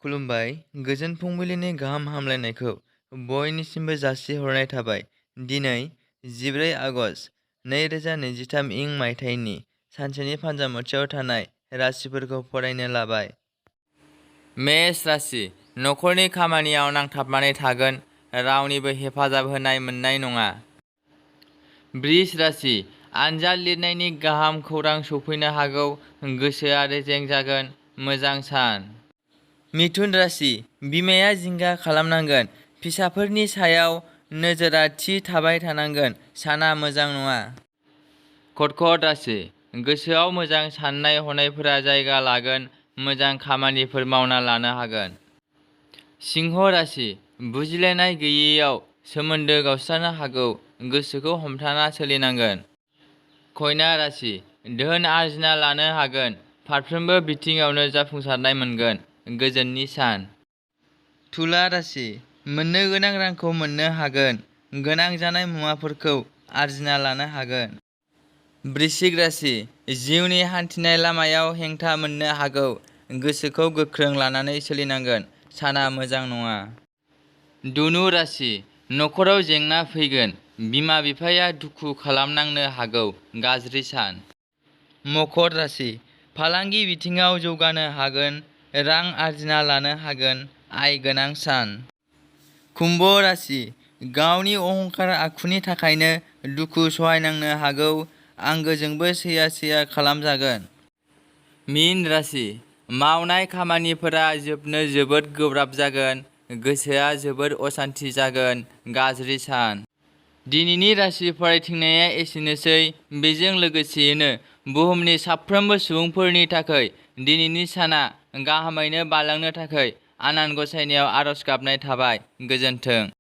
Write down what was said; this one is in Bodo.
खुलुमबाय, गोजोन फुंबिलिनि गाहाम हामलायनायखौ बयनिसिमबो जासिहरनाय थाबाय। दिनै 14 आगस्ट 2023 इं मायथाइनि सानसेनि फान्जामुथियाव थानाय राशिफोरखौ फरायनो लाबाय। मेष राशि, नखरनि खामानियाव नांथाबनानै थागोन, रावनिबो हेफाजाब होनाय मोननाय नङा। बृष राशि, आनजाद लिरनायनि गाहाम खौरां सफैनो हागौ, गोसोआ रेजें जागोन, मोजां सान। मिथुन राशि, बिमाया जिंगा खालामनांगोन, फिसाफोरनि सायाव नोजोरा थि थाबाय थानांगोन, साना मोजां नङा। कर्कट राशि, गोसोआव मोजां साननाय हनायफोरा जायगा लागोन, मोजां खामानिफोर मावना लानो हागोन। सिंह राशि, बुजिलायनाय गैयैयाव सोमोन्दो गावस्रानो हागौ, गोसोखौ हमथाना सोलिनांगोन। कन्या राशि, धोन आरजिना लानो हागोन, फारफ्रोमबो बिथिङावनो जाफुंसारनाय मोनगोन, गोजोननि सान। तुला राशि, मोननो गोनां रांखौ मोननो हागोन, गोनां जानाय मुवाफोरखौ आरजिना लानो हागोन। वृश्चिक राशि, जिउनि हान्थिनाय लामायाव हेंथा मोननो हागौ, गोसोखौ गोख्रों लानानै सोलिनांगोन, साना मोजां नङा। धनु राशि, नखराव जेंना फैगोन, बिमा बिफाया दुखु खालामनांनो हागौ, गाज्रि सान। मकर राशि, फालांगि बिथिङाव जौगानो हागोन, रां आरजिना लानो हागोन, आय गोनां सान। कुम्भ राशि, गावनि अहंकार आखुनि थाखायनो दुखु सहायनांनो हागौ, आंगोजोंबो सैया सैया खालामजागोन। मीन राशि, मावनाय खामानिफोरा जोबनो जोबोद गोब्राब जागोन, गोसोआ जोबोद असान्थि जागोन, गाज्रि सान। दिनैनि राशि फरायथिंनाया एसेनोसै। बेजों लोगोसेयैनो बुहुमनि साफ्रोमबो सुबुंफोरनि थाखाय दिनैनि साना गाहामैनो बारलांनो थाखाय आनान गसाइनियाव आरज गाबनाय थाबाय। गोजोन्थों।